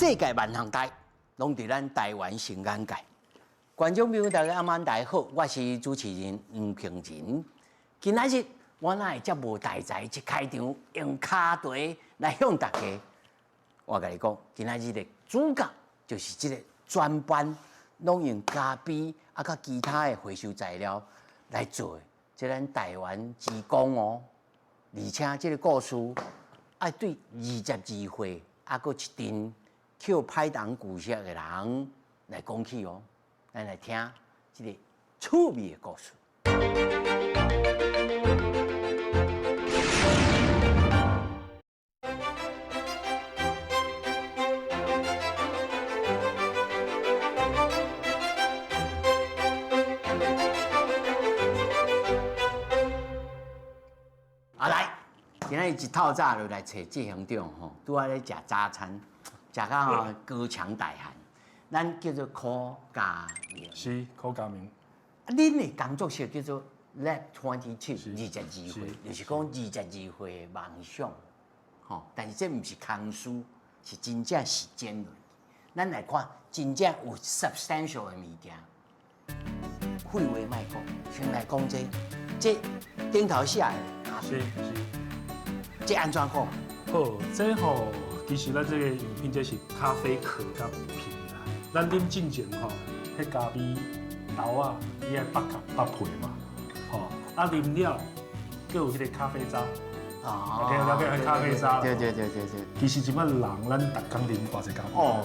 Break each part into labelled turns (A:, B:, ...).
A: 世界萬項代，攏佇咱台灣新眼界。觀眾朋友大家暗晚大家好，我是主持人黃平仁。今仔日我哪會遮無代誌，一開場用跤茶來向大家。我共你講，今仔日的主角就是這個專班，攏用咖啡啊，佮其他的回收材料來做的，這咱台灣之光哦。而且這個故事愛對22歲，啊，閣一陣去歹人舊識的人來講起哦。咱來聽這個趣味的故事。啊來，今仔日一透早就來揣執行長吼，拄仔咧食早餐，食到吼高強大漢。咱叫做柯家明，
B: 是柯家明。
A: 啊，恁的工作室叫做 Lab 22，22歲，就是講22歲的夢想，吼。但是這毋是空虛，是真正實踐落去。咱來看真正有 substantial 的物件。廢話莫講，先來講這個，這頂頭寫的咖啡，
B: 是是，
A: 這按怎講？
B: 好，這吼其實咱這個樣品這是咖啡殼佮皮啦。咱啉進前吼，彼咖啡豆仔，伊愛剝殼剝皮嘛，吼，啊啉了，閣有彼個咖啡渣，哦，了解彼咖啡渣。
A: 對對對對對。
B: 其實這擺人，咱逐工啉偌濟咖啡。哦。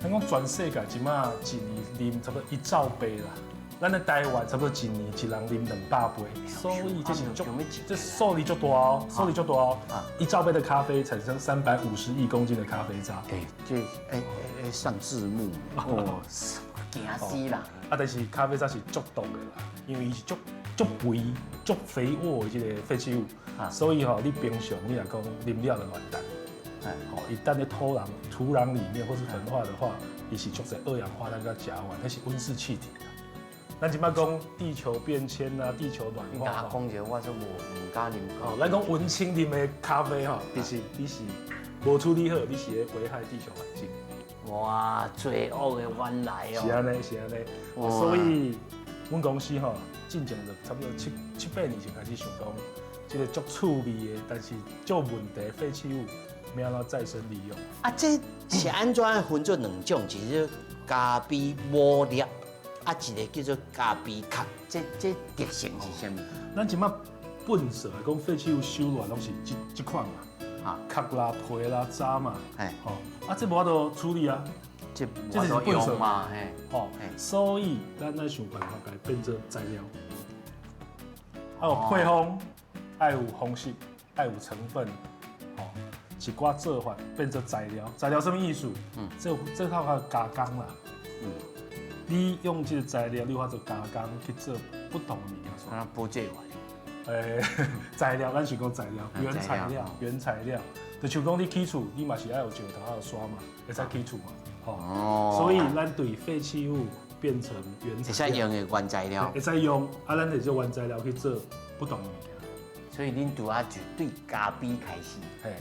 B: 咱講全世界這擺一年啉差不多1兆杯啦。咱咧台灣差不多一年一人啉200杯，所以這是足，這數字足大哦，數字足大哦。1兆杯的咖啡產生350億公斤的咖啡渣。
A: 欸，這欸欸上字幕哦，驚死人。
B: 啊，但是咖啡渣是足毒的啦，因為伊是足足肥、足肥沃的這個廢棄物，所以吼，你平常你若講啉了就完蛋。哎，吼，一旦佇土壤裡面或是焚化的話，伊是足濟二氧化碳佮甲烷，彼是溫室氣體。咱這擺講地球變遷啊，地球暖化。
A: 你講這我就無毋敢啉。
B: 哦，咱講文青啉的咖啡吼，其實你是無處理好，你是咧危害地球環境。
A: 哇，罪惡的原來哦。
B: 是按呢，是按呢。所以，阮公司吼，進前就差不多七八年前開始想講，這個足趣味的，但是足問題廢棄物，欲按怎再生利用？
A: 啊，這是按怎分做兩種？一個咖啡母粒。啊，一個叫做咖啡殼，這特性是啥物？
B: 咱這擺糞埽來講，廢棄物收落來攏是這這款嘛，啊，殼啦、皮啦、渣嘛，嘿，吼，啊，這無法度處理啊，
A: 這這是糞埽嘛，嘿，
B: 吼，所以咱愛想辦法共伊變做材料，愛有配方，愛有方式，愛有成分，吼，一寡做法變做材料，材料啥物意思？嗯，這這套較加工啦，嗯。你用這個材料，你有法度加工去做不同的物件。
A: 啊，保濟完。
B: 欸，材料，咱是講材料，原材料，原材料。就像講你起厝，你嘛是愛有石頭，愛有沙嘛，會使起厝嘛。哦。所以咱對廢棄物變成原材料。
A: 會使用的原材料。
B: 會使用，啊，咱就做原材料去做不同的物件。
A: 所以恁拄仔就對咖啡開始。
B: 嘿。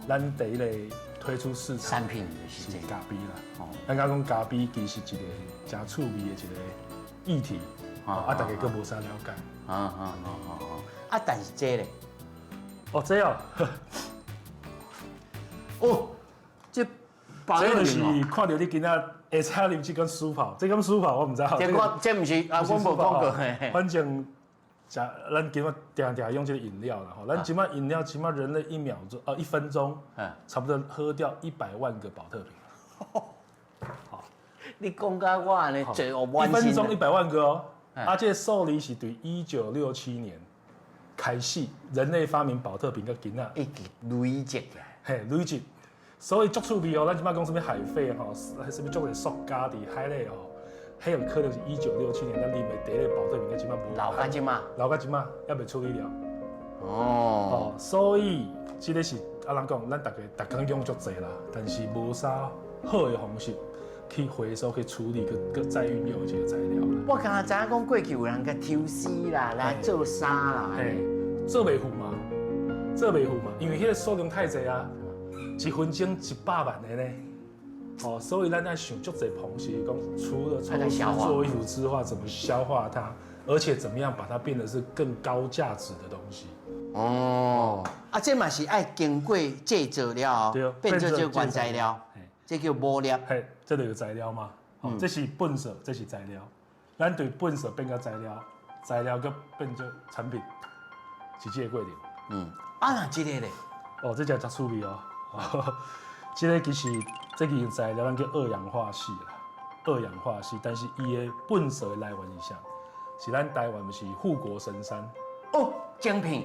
B: 咱第一個推出市場
A: 產品是
B: 咖啡啦。哦，咱剛講咖啡其實一個誠趣味的一個議題，啊，大家閣無啥了解。
A: 啊啊啊啊啊！但是這咧，
B: 哦，這哦，
A: 哦，這
B: 這就是看著你今仔會使啉這罐舒跑，這罐舒跑我毋知。
A: 這我這毋是啊，我無講過。
B: 反正。食，咱今仔定定用這個飲料啦吼，咱這擺飲料，這擺人類1秒鐘，1分鐘，差不多喝掉100萬個寶特瓶。
A: 好，你講甲我按呢罪惡滿
B: 一分鐘100萬個哦，啊，這個數字是對1967年開始人類發明寶特瓶到今仔，
A: 一直累積來，
B: 嘿，累積，所以足趣味哦。咱這擺講啥物海廢吼，啥物足濟塑膠佇海裡吼。彼有可能是1967年咱啉的第一个寶特瓶，到這擺無。
A: 留到這擺，
B: 留到這擺，猶未處理了。哦，所以這個是啊，人講咱逐家逐工用足濟啦，但是無啥好的方式去回收、去處理、閣再運用這個材料。
A: 我敢若知影講過去有人共抽絲啦，來做衫啦。
B: 嘿，做袂赴嘛，做袂赴嘛，因為彼個數量太濟啊，1分鐘100萬个呢。哦，所以咱愛想足濟方式，講除了抽絲做一組之外，怎麼消化它，而且怎麼樣把它變得是更高價值的東西。
A: 哦，啊，這嘛是愛經過製造了後，變做這個原材料，這叫母粒。
B: 嘿，這就材料嘛。哦，這是糞埽，這是材料。咱對糞埽變個材料，材料閣變做產品，是這個過程。
A: 嗯，啊，那這個咧？
B: 哦，這隻真趣味哦。這個其實這個材料咱叫二氧化矽啦，二氧化矽，但是伊的糞埽的來源是啥？是咱台灣毋是護國神山
A: 哦，晶片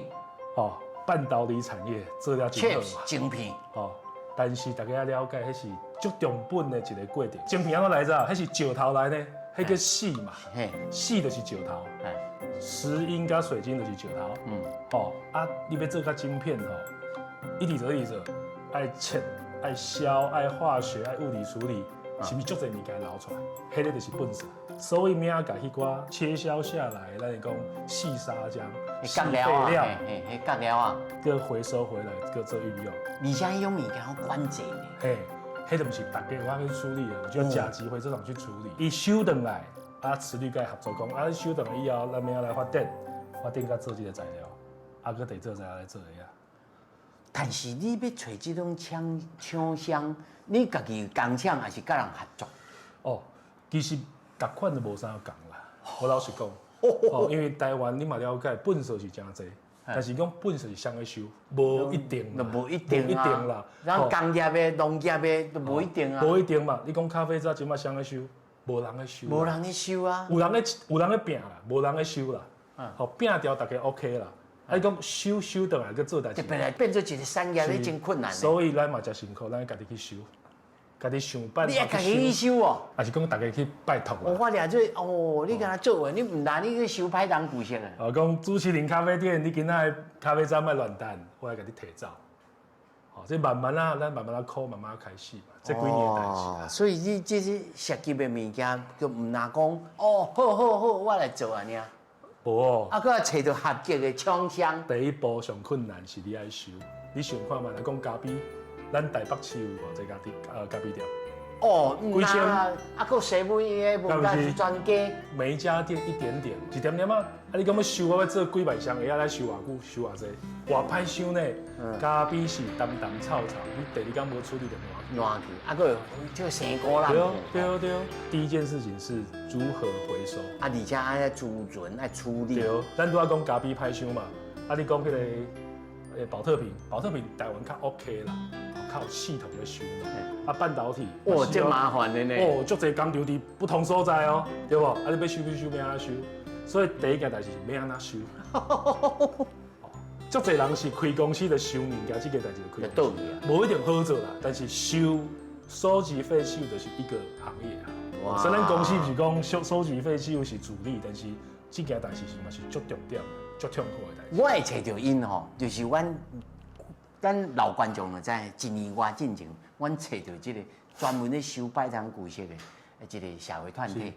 B: 哦，半導體產業做了真好嘛，
A: 晶片
B: 哦，但是大家要了解，彼是足重本的一個過程。晶片按怎來著？彼是石頭來呢，彼叫矽嘛，矽就是石頭，石英佮水晶就是石頭，嗯，哦，啊，你欲做較晶片吼，一直做一直做，愛切。愛削、愛化學、愛物理處理，是毋是足濟物件流出來？彼個就是糞埽。所以物共彼寡切削下來，咱會講細砂漿、
A: 細廢料，嘿，角料啊，
B: 閣回收回來，閣做運用。
A: 而且彼種物件好關鍵呢。
B: 嘿，彼就毋是大家有法去處理的，就甲級回收廠去處理。伊收轉來，啊，磁濾蓋合作講，啊，收轉來以後，咱欲來發展，發展佮做這個材料，啊，閣得做材料來做的啊。
A: 但是你欲揣這種廠廠商，你家己工廠還是佮人合作？
B: 哦，其實逐款都無啥仝啦。我老實講，哦，因為台灣你嘛了解，糞埽是誠濟，但是講糞埽是啥咧收，無一定，
A: 無一定一定啦。咱工業的、農業的都無一定啊。
B: 無一定嘛，你講咖啡渣這馬誰咧收？無人咧收。
A: 無人咧收啊。
B: 有人咧有人咧拚啦，無人咧收啦。好，拚掉大家 OK 啦。啊！你講收收轉來閣做代誌，
A: 特別來變做一個產業，咧真困難。
B: 所以咱嘛誠辛苦，咱家己去收，家己想辦法。
A: 你會家己去收哦？
B: 還是講大家去拜託？
A: 我掠做哦，你敢若做話，你毋但你去收歹東舊色啊？
B: 哦，講朱麒麟咖啡店，你今仔咖啡渣莫亂擲，我來共你提走。哦，這慢慢啊，咱慢慢仔苦，慢慢開始嘛。這幾年的代誌。
A: 所以你這些設計的物件，就毋若講哦，好好好，我來做按呢。
B: 無哦，
A: 啊，閣愛揣著合格的廠商。
B: 第一步上困難是你愛收，你想看覓來講咖啡，咱台北市有偌濟咖啡店？
A: 哦，幾千啊，啊，閣西門的無甲是專家。
B: 每一家店一點點，一點點啊。啊，你講欲收，我欲做幾萬箱，會曉來收偌久？收偌濟？偌歹收呢？咖啡是澹澹臭臭，你第二工無處理就爛
A: 爛去。啊，閣這個生菇啦。
B: 對對對。第一件事情是如何回收。
A: 啊，而且愛儲存、愛處理。
B: 對，咱拄仔講咖啡歹收嘛，啊，你講彼個寶特瓶，寶特瓶台灣較 OK 啦，較有系統咧收嘛。啊，半導體，
A: 哦，這麻煩的呢。
B: 哦，足濟工廠佇不同所在哦，對無？啊，你欲收欲收，欲按怎收？所以第一件代誌是欲按怎收。足濟人是開公司就收物件，這件代誌就開公司，無一定好做啦。但是收收集廢棄物就是一個行業啊。雖然公司毋是講收集廢棄物是主力，但是這件代誌是嘛是足重點、足痛苦的代誌。
A: 我會揣著𪜶吼，就是阮老觀眾就知，一年外進前，阮揣著這個專門咧收擺攤舊色的一個社會團體，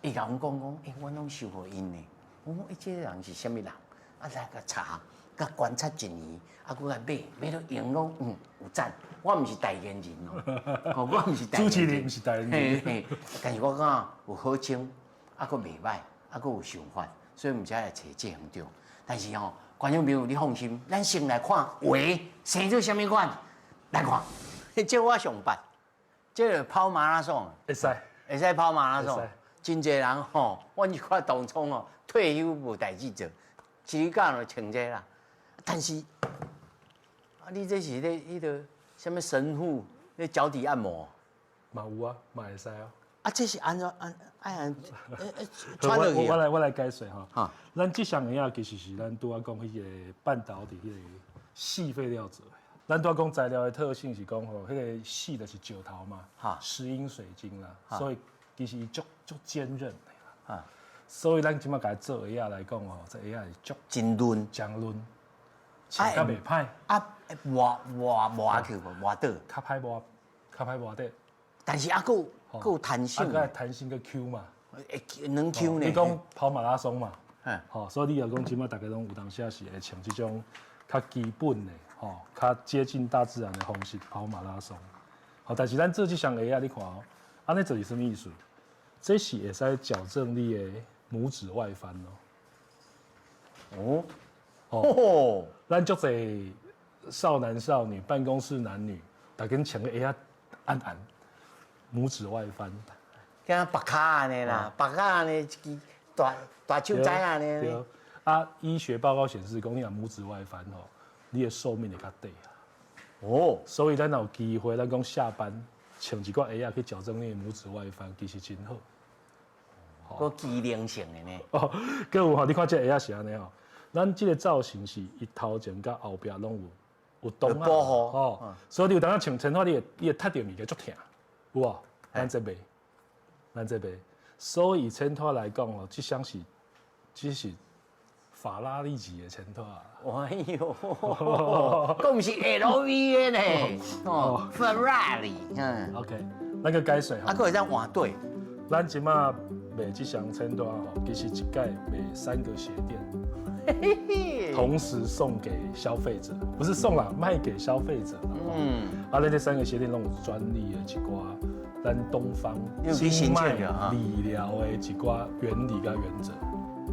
A: 伊共阮講講，欸，阮攏收予𪜶呢。我講，欸，這個人是啥物人？啊，來共查，共觀察一年，啊，閣來買，買了用攏有讚。我毋是代言人哦，我毋是代言人。
B: 主持人毋是代言人。
A: 但是我感覺有好穿，啊，閣袂䆀，啊，閣有想法，所以毋才來揣這行長。但是吼，觀眾朋友，你放心，咱先來看畫生做啥物款，來看，這我上捌，這個跑馬拉松，
B: 會使，
A: 會使跑馬拉松，真濟人吼，阮一看當初吼，退休無代誌做，一日就穿這啦。但是，啊，你這是咧彼個啥物神父咧腳底按摩？
B: 嘛有啊，嘛會使啊。
A: 啊，這是按怎按按按穿落去？
B: 我來解釋吼。咱這雙鞋仔其實是咱拄仔講彼個半導體彼個矽廢料做的。咱拄仔講材料的特性是講吼，彼個矽就是石頭嘛，石英水晶啦，所以其實伊足足堅韌的啦。所以咱這馬共伊做鞋仔來講吼，這鞋仔是足
A: 真韌，
B: 真韌，穿較袂歹。
A: 啊，磨磨磨去無？磨倒？
B: 較歹磨，較歹磨得。
A: 但是猶閣閣有彈性，
B: 啊，閣彈性閣 Q 嘛，
A: 會軟 Q 呢。
B: 你講跑馬拉松嘛，吼，所以你若講這馬大家攏有當時是會穿這種較基本的，吼，較接近大自然的方式跑馬拉松，好，但是咱做這雙鞋仔，你看哦，按呢做是啥物意思？這是會使矯正你的拇指外翻哦。
A: 哦，哦，
B: 咱足濟少男少女、辦公室男女，逐家穿个鞋仔按按，拇指外翻。
A: 敢白跤按呢啦，白跤按呢一支大大手指按呢。
B: 對。啊，醫學報告顯示，講你若拇指外翻吼，你的壽命會較短啊。
A: 哦，
B: 所以咱若有機會，咱講下班穿一寡鞋仔去矯正你的拇指外翻，其實真好。
A: 閣機能性的呢。
B: 哦，閣有吼，你看這鞋仔是按呢吼，咱這個造型是伊頭前佮後壁攏有有洞啊，
A: 保護
B: 哦，所以你有當穿前拖，你會踢著物件足疼，有無？咱這袂，咱這袂。所以前拖來講吼，這雙是，這是法拉利級的前拖啊。
A: 哎喲，閣毋是 LV 的呢，哦，Ferrari，嗯。
B: OK，咱閣解說
A: 啊，閣會當換底。
B: 咱這馬賣這雙前拖吼，其實一擺賣三個鞋墊，同時送給消費者，不是送啦，賣給消費者。嗯，啊，咱這三個鞋墊攏有專利的一寡，咱東方經脈理療的一寡原理佮原則。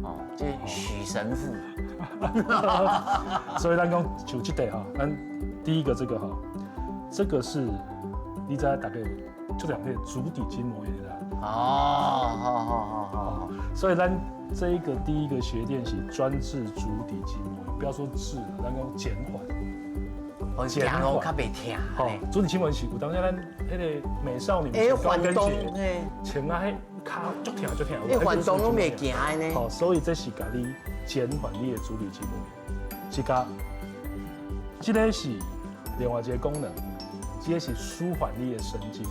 A: 哦，這許神父。
B: 所以咱講就這塊哈，咱第一個這個哈，這個是你知影大家有這兩個足底筋膜炎的。
A: 哦，好好好好。
B: 所以咱這一個第一個鞋墊是專治足底筋膜炎，不要說治，咱講減緩。
A: 減緩較袂疼。
B: 吼，足底筋膜炎是有當時咱彼個美少女穿高跟鞋，穿啊彼跤足疼足疼。
A: 彼運動攏袂行的呢。
B: 吼，所以這是共你減緩你的足底筋膜炎。這個，這個是另外一個功能，這個是舒緩你的神經，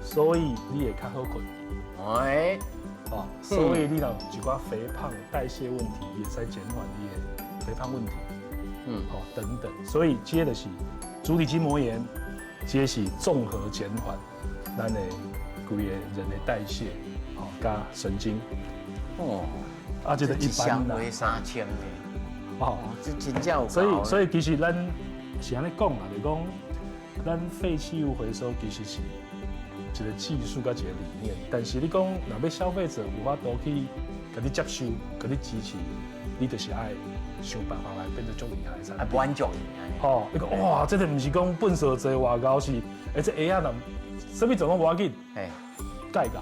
B: 所以你會較好睏。
A: 哎，
B: 哦，所以你若有一寡肥胖代謝問題，也會使減緩你的肥胖問題。嗯，好，等等，所以這個就是足底筋膜炎，這個是綜合減緩咱的規個人的代謝，好，佮神經。
A: 哦，
B: 啊，這個一般啦。
A: 3000的。
B: 哦，
A: 這真正有。
B: 所以其實咱是按呢講啦，就講咱廢棄物回收其實是一個技術佮一個理念，但是你講若欲消費者有法度去共你接受、共你支持，你就是愛想辦法來變做足厲害的產品。
A: 滿足伊。
B: 吼，你講哇，這個毋是講糞埽濟外厚是，欸，這鞋仔若啥物狀況無要緊，蓋厚。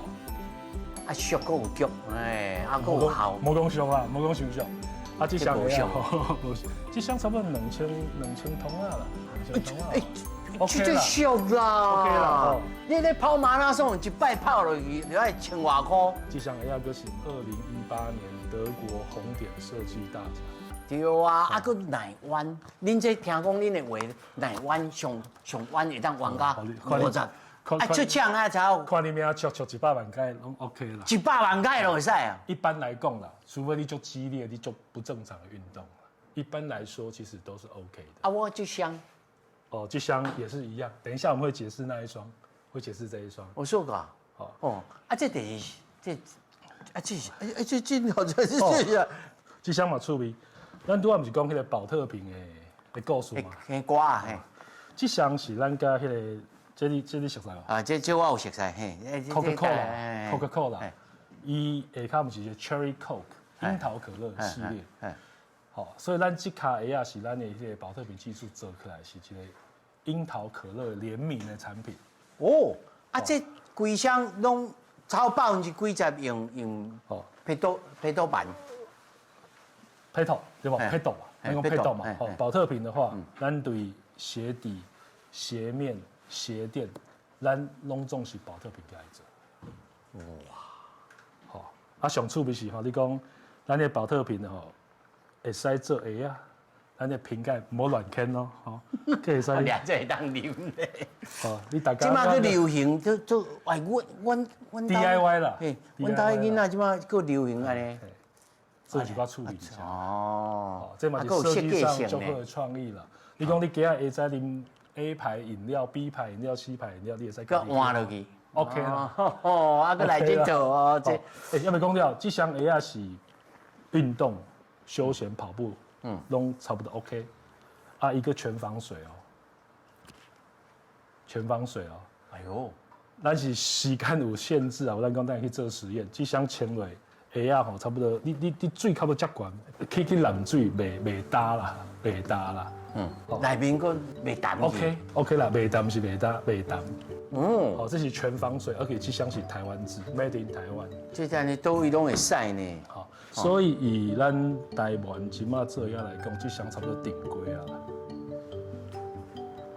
A: 啊，俗閣有腳，哎，啊，閣有效。
B: 無講俗啊，無講傷俗。啊，這雙鞋啊，這雙差不多2000通仔啦，2000通仔。
A: 欸，這俗啦
B: ，OK 啦。
A: 你咧跑馬拉松一擺跑落去就愛千外箍。
B: 這雙鞋仔閣是2018年德國紅點設計大獎。
A: 對啊，啊，閣耐彎，恁這聽講恁的鞋耐彎上上彎會當彎到50，啊，出廠啊才有。
B: 看你欲俗俗100萬改攏 OK 啦。
A: 100萬改攏會使啊？
B: 一般來講啦，除非你足激烈，你足不正常的運動，一般來說其實都是 OK 的。
A: 啊，我這雙。
B: 哦，這雙也是一樣。等一下我們會解釋那一雙，會解釋這一雙。
A: 我說過。哦，啊，這就是這，啊，這是，哎，這真好，這是這。
B: 這雙嘛趣味。咱拄仔毋是講彼個寶特瓶的故事嘛？
A: 嘿，歌啊，嘿。
B: 這雙是咱佮彼個，這你熟似無？
A: 啊，這我有熟似，嘿。
B: Coca-Cola，Coca-Cola，伊下跤毋是一個 Cherry Coke，櫻桃可樂系列。好，所以咱這跤鞋仔是咱的彼個寶特瓶技術做起來是一個櫻桃可樂聯名的產品。
A: 哦，啊，這規雙攏超幾十%用皮多板。
B: PET 對吧？PET 嘛，咱講 PET 嘛。哦，寶特瓶的話，咱對鞋底、鞋面、鞋墊，咱攏總是寶特瓶來做。哇！好，啊，上趣味是吼，你講咱的寶特瓶吼，會使做鞋仔，咱的瓶蓋毋好亂牽咯，吼，會使。
A: 掠這會當啉咧。
B: 哦，你大家。
A: 這馬閣流行做做，哎，阮阮阮
B: DIY 啦。
A: 嘿，阮兜囡仔這馬閣流行按呢。
B: 做一寡處理一下。
A: 哦，
B: 這嘛是設計上足好的創意啦。你講你今仔會使啉 A 牌飲料、B 牌飲料、C 牌飲料，你會使。
A: 閣換落去。
B: OK 啦。
A: 哦，啊，閣來這套哦，這。
B: 欸，猶未講了，這雙鞋仔是運動、休閒跑步，攏差不多 OK。啊，一個全防水哦。全防水哦。
A: 哎喲，
B: 咱是時間有限制啊，咱講等下去做實驗，這箱穿落鞋仔吼，差不多，你水差不多遮懸，去淋水袂焦啦，袂焦啦。
A: 內面閣袂澹去。
B: OK 啦，袂澹是袂焦，袂澹。哦，這是全防水，而且這箱是台灣製，Made in 台灣。
A: 這按呢佗位攏會使呢。
B: 好，所以以咱台灣這馬做鞋來講，這箱差不多頂規啊啦。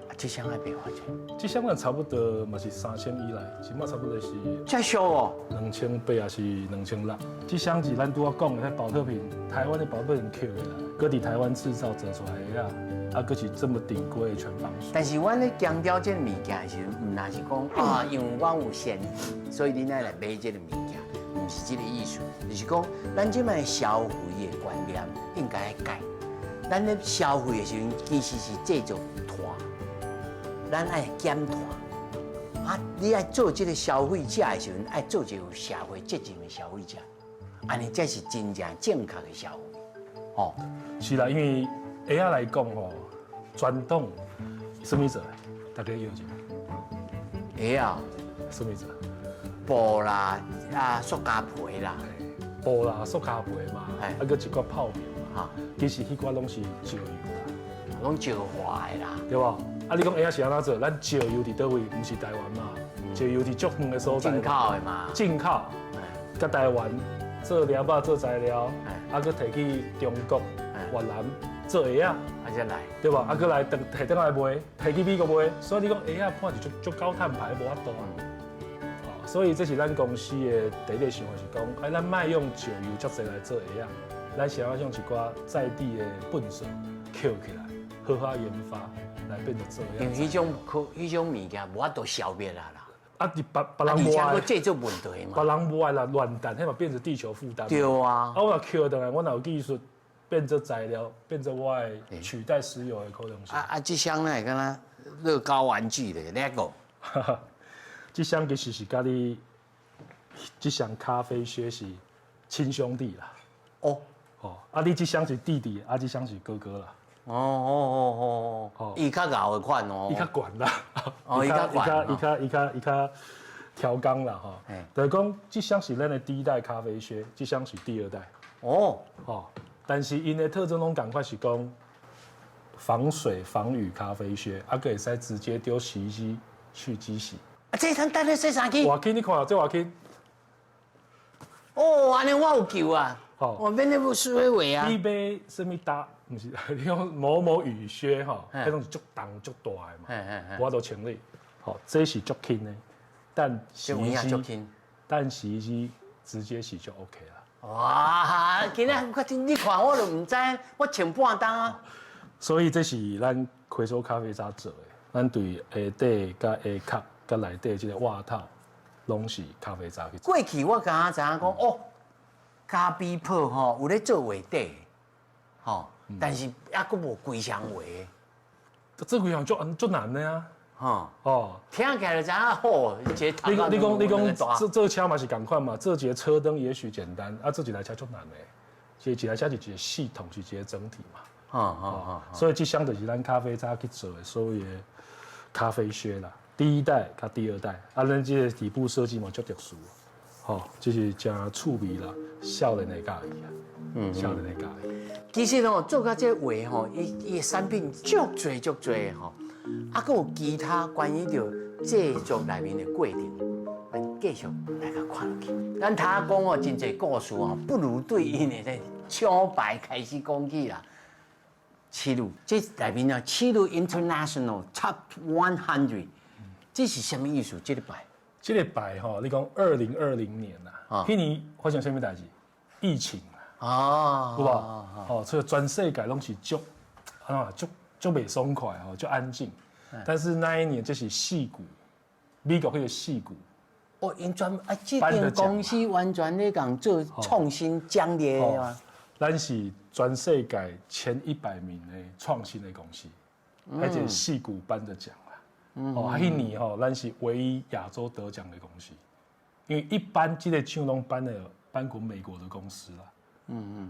A: 啊，這箱愛賣偌濟？
B: 這箱咱差不多嘛是3000以內，這馬差不多是
A: 遮俗哦。
B: 2800還是2600。這箱是咱拄仔講的，彼寶特瓶，台灣的寶特瓶抾的啦，閣佇台灣製造做出來的啊，啊，閣是這麼頂規的全防水。
A: 但是阮咧強調這個物件的時陣，毋若是講啊，因為我有錢，所以恁愛來買這個物件，毋是這個意思，就是講咱這擺消費的觀念應該愛改。咱咧消費的時陣，其實是製造碳，咱愛減碳。啊，你愛做這個消費者的時陣，愛做一個有社會責任的消費者，按呢才是真正正確的消費。哦，
B: 是啦，因為鞋仔來講吼，傳統啥物做的？大家有者？
A: 鞋啊，
B: 啥物做？
A: 布啦，啊，塑膠皮啦，
B: 布啦，塑膠皮嘛，啊，閣一寡泡棉嘛。其實彼寡攏是石油啦，
A: 攏石化的啦，
B: 對無？啊，你講鞋仔是按怎做？咱石油佇佗位？毋是台灣嘛？石油佇足遠的所在。
A: 進口的嘛。
B: 進口，佮台灣做粒仔做材料，啊，閣提去中國、越南做鞋仔，
A: 啊，才來，
B: 對無？啊，閣來轉提轉來賣，提去美國賣，所以你講鞋仔本就足足高碳排，無法度啊。哦，所以這是咱公司的第一個想法是講，哎，咱莫用石油遮濟來做鞋仔，咱想要用一寡在地的糞埽抾起來，好好研發來變做做
A: 因為彼種可彼種物件無法度消滅啊啦。
B: 啊，佇別別人無愛，
A: 而且閣製造問題嘛。
B: 別人無愛啦，亂彈，彼嘛變成地球負擔。
A: 對啊。
B: 啊，我若抾轉來，我若有技術變做材料，變做我的取代石油的可能性。
A: 啊啊！這箱呢，敢若樂高玩具咧，LEGO。
B: 這箱其實是佮你這箱咖啡靴是親兄弟啦。
A: 哦。
B: 哦，啊，你這箱是弟弟，啊，這箱是哥哥啦。
A: 哦哦哦哦哦，伊較𠢕的款哦，
B: 伊較懸啦，
A: 哦，伊較懸，
B: 伊較調工啦吼。就是講，這箱是咱的第一代咖啡靴，這箱是第二代。
A: 哦，
B: 哦，但是𪜶的特徵攏仝款是講防水防雨咖啡靴，啊，閣會使直接丟洗衣機去機洗。
A: 啊，這通當咧洗衫機？
B: 偌輕，你看這偌輕。
A: 哦，按呢我有救啊！我免咧要水話啊！
B: 你買啥物搭？毋是，你講某某雨靴吼，彼攏是足重足大的嘛，無法度清理。吼，這是足輕的，但洗衣機，但洗衣機直接洗就 OK 啦。
A: 哇！今仔我你看我就毋知，我穿半冬啊。
B: 所以這是咱回收咖啡渣做的，咱對鞋底、佮鞋殼、佮內底這個襪套，攏是咖啡渣去做。
A: 過去我敢若知影講哦，咖啡鋪吼有咧做鞋底，吼，但是猶閣無規箱鞋。
B: 做規箱足足難的啊！
A: 吼
B: 哦，
A: 聽起來就知影好，一個
B: 你講做做車嘛是仝款嘛，做一個車燈也許簡單，啊，做一台車足難的。這一台車是一個系統，是一個整體嘛。所以這箱就是咱咖啡渣去做的所謂的咖啡靴啦，第一代佮第二代，啊，咱這個底部設計嘛足特殊，吼，這是誠趣味啦，少年的喜歡啊，少年的喜歡。
A: 其實吼，做到這鞋吼，伊伊的產品足濟足濟吼，啊，閣有其他關於著製作內面的過程，咱繼續來共看落去。咱頭講哦，真濟故事哦，不如對𪜶的這廠牌開始講起啦。七路，這內面啊，七路 International Top 100，這是啥物意思？這個牌？
B: 這個牌吼，你講2020年啊，彼年發生啥物代誌？疫情啊，有無？哦，所以全世界攏是足，啊，足足袂爽快吼，足安靜。但是那一年這是矽谷，美國彼個矽谷。
A: 哦，𪜶專啊，這間公司完全咧共做創新獎勵啊。
B: 咱是全世界前100名的創新的公司，彼個矽谷頒的獎啦。哦，彼年吼，咱是唯一亞洲得獎的公司，因為一般這個獎攏頒的頒給美國的公司啦。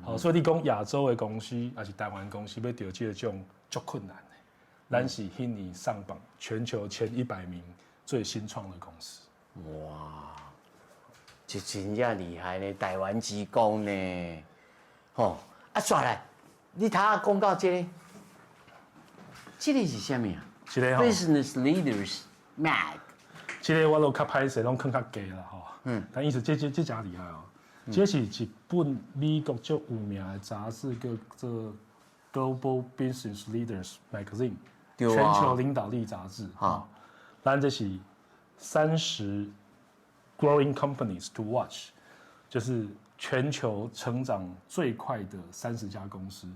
B: 好，所以你講亞洲的公司，抑是台灣公司欲得這個獎，足困難的。咱是彼年上榜全球前100名最新創的公司。
A: 哇，這真正厲害呢，台灣之光呢，吼，啊，紲來，你頭仔講到這個，這個是啥物啊？
B: 這個吼
A: ，Business Leaders Mag。
B: 這個我都較歹勢，攏囥較低啦吼。但意思這誠厲害哦。這是一本美國足有名的雜誌，叫做 Global Business Leaders Magazine，全球領導力雜誌。哈，咱這是30 Growing Companies to Watch，就是全球成長最快的30家公司，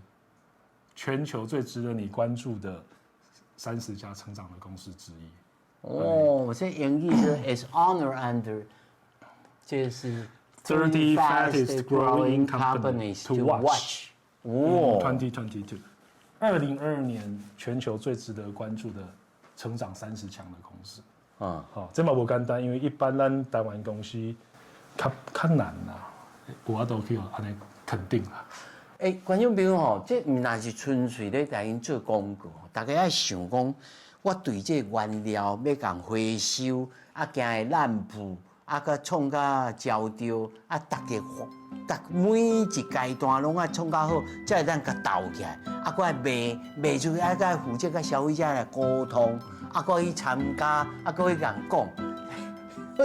B: 全球最值得你關注的30家成長的公司之一。
A: 哦，這英語是 is honor and 這是
B: 30 fastest growing companies to watch。
A: 哦
B: ，2022，2022年全球最值得關注的成長30強的公司。啊，好，這嘛無簡單，因為一般咱台灣公司較較難啦，有法度去按呢肯定啦。
A: 欸，觀眾朋友吼，這毋但是純粹咧台𪜶做廣告，大家愛想講，我對這個原料欲共回收，啊，驚會濫捕，啊，閣創甲焦著，啊，逐個逐每一階段攏愛創較好，才會當共鬥起來，啊，閣愛賣賣出去，啊，閣愛負責佮消費者來溝通，啊，閣去參加，啊，閣去共講，